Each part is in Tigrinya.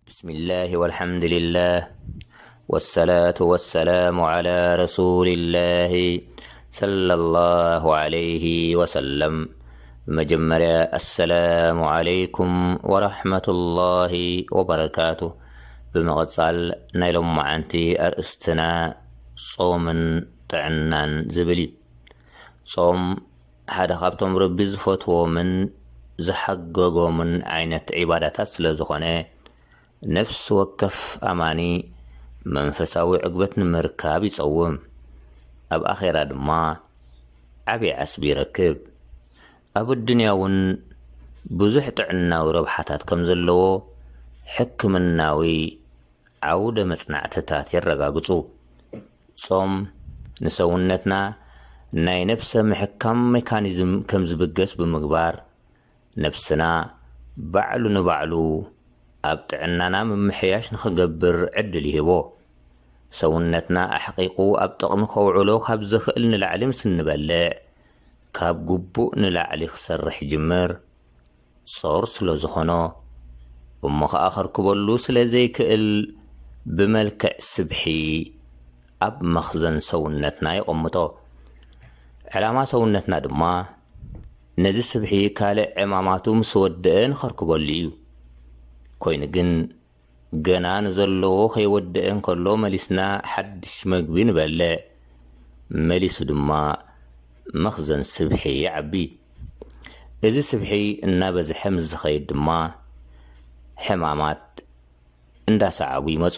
بسم الله والحمد لله والصلاة والسلام على رسول الله صلى الله عليه وسلم. ብመጀመርያ ኣሰላሙ ዓለይኩም ወራሕመቱላሂ ወበረካቱ። ብምቕጻል ናይ ሎማዓንቲ ኣርእስትና ጾምን ጥዕናን ዝብል እዩ። ጾም ሓደ ካብቶም ረቢ ዝፈትዎምን ዝሓገጎምን ዓይነት ዒባዳታት ስለ ዝኾነ፣ ነፍሲ ወከፍ ኣማኒ መንፈሳዊ ዕግበት ንምርካብ ይጸውም። ኣብ ኣኼራ ድማ ዓቢ ዓስቢ ይረክብ። ኣብ ኣዱንያ እውን ብዙሕ ጥዕናዊ ረብሓታት ከም ዘለዎ ሕክምናዊ ዓውደ መጽናዕትታት የረጋግጹ። ጾም ንሰውነትና ናይ ነፍሰ ምሕካም ሜካኒዝም ከም ዝብገስ ብምግባር፣ ነፍስና ባዕሉ ንባዕሉ ኣብ ጥዕናና ምምሕያሽ ንኽገብር ዕድል ይህቦ። ሰውነትና ኣሕቂቑ ኣብ ጥቕሚ ከውዕሎ ካብ ዝኽእል ንላዕሊ ምስ እንበልዕ፣ ካብ ግቡእ ንላዕሊ ክሰርሕ ይጅምር። ጾር ስለ ዝኾኖ፣ እሞ ኸኣ ከርክበሉ ስለ ዘይክእል፣ ብመልክዕ ስብሒ ኣብ መኽዘን ሰውነትና የቐምጦ። ዕላማ ሰውነትና ድማ፣ ነዚ ስብሒ ካልእ ዕማማቱ ምስ ወደአ ንኸርክበሉ እዩ። ኮይኑ ግን፣ ገና ንዘለዎ ከይወደአ እንከሎ መሊስና ሓድሽ መግቢ ንበልዕ። መሊሱ ድማ መኽዘን ስብሒ ይዓቢ። እዚ ስብሒ እናበዝሐ ምስ ዝኸይድ ድማ ሕማማት እንዳሰዓቡ ይመጹ።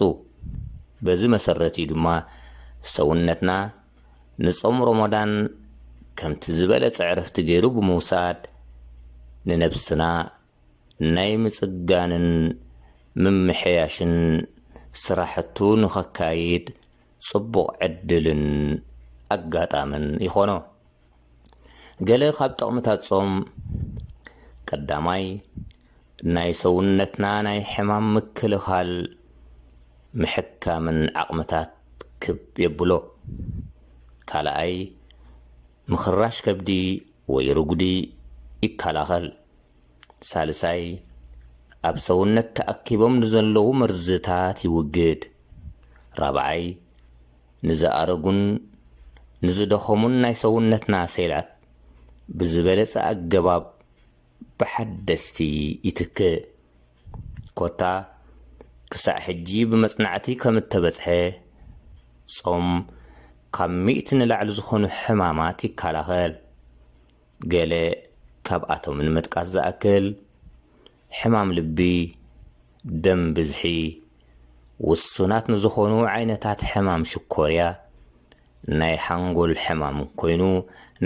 በዚ መሰረት እዩ ድማ ሰውነትና ንጾም ሮሞዳን ከምቲ ዝበለጸ ዕረፍቲ ገይሩ ብምውሳድ ንነብስና ናይ ምጽጋንን ምምሕያሽን ስራሕቱ ንኸካይድ ጽቡቕ ዕድልን ኣጋጣምን ይኾኖ። ገለ ካብ ጥቕምታት ጾም፣ ቀዳማይ፣ ናይ ሰውነትና ናይ ሕማም ምክልኻል ምሕካምን ዓቕምታት ክብ የብሎ። ካልኣይ፣ ምኽራሽ ከብዲ ወይ ርጉዲ ይከላኸል። ሳልሳይ፣ ኣብ ሰውነት ተኣኪቦም ንዘለዉ መርዝታት ይውግድ። ራብዓይ፣ ንዝኣረጉን ንዝደኸሙን ናይ ሰውነትና ሴላት ብዝበለጸ ኣገባብ ብሓደስቲ ይትክእ። ኮታ ክሳዕ ሕጂ ብመጽናዕቲ ከም እተበጽሐ፣ ጾም ካብ ሚእቲ ንላዕሊ ዝኾኑ ሕማማት ይከላኸል። ገለ ካብኣቶም ንምጥቃስ ዝኣክል፣ ሕማም ልቢ፣ ደም ብዝሒ፣ ውሱናት ንዝኾኑ ዓይነታት ሕማም ሽኮርያ፣ ናይ ሓንጎል ሕማም ኮይኑ፣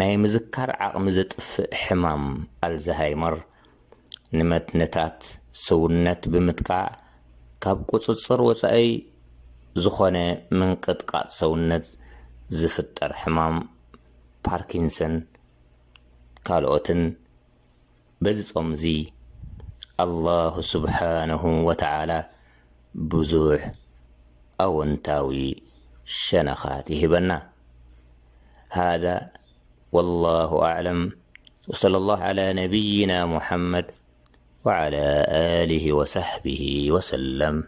ናይ ምዝካር ዓቕሚ ዘጥፍእ ሕማም ኣልዛሃይመር፣ ንመትንታት ሰውነት ብምጥቃዕ ካብ ቁጽጽር ወጻኢ ዝኾነ ምንቅጥቃጥ ሰውነት ዝፍጠር ሕማም ፓርኪንሰን ካልኦትን በዚ ጾም እዚ ኣላሁ ስብሓነሁ ወተዓላ ብዙሕ ኣወንታዊ ሸነኻት ይህበና። ሃዛ ወላሁ ኣዕለም ወሰለ ላሁ ዓላ ነቢይና ሙሓመድ ወዓላ ኣሊሂ ወሰሕቢሂ ወሰለም።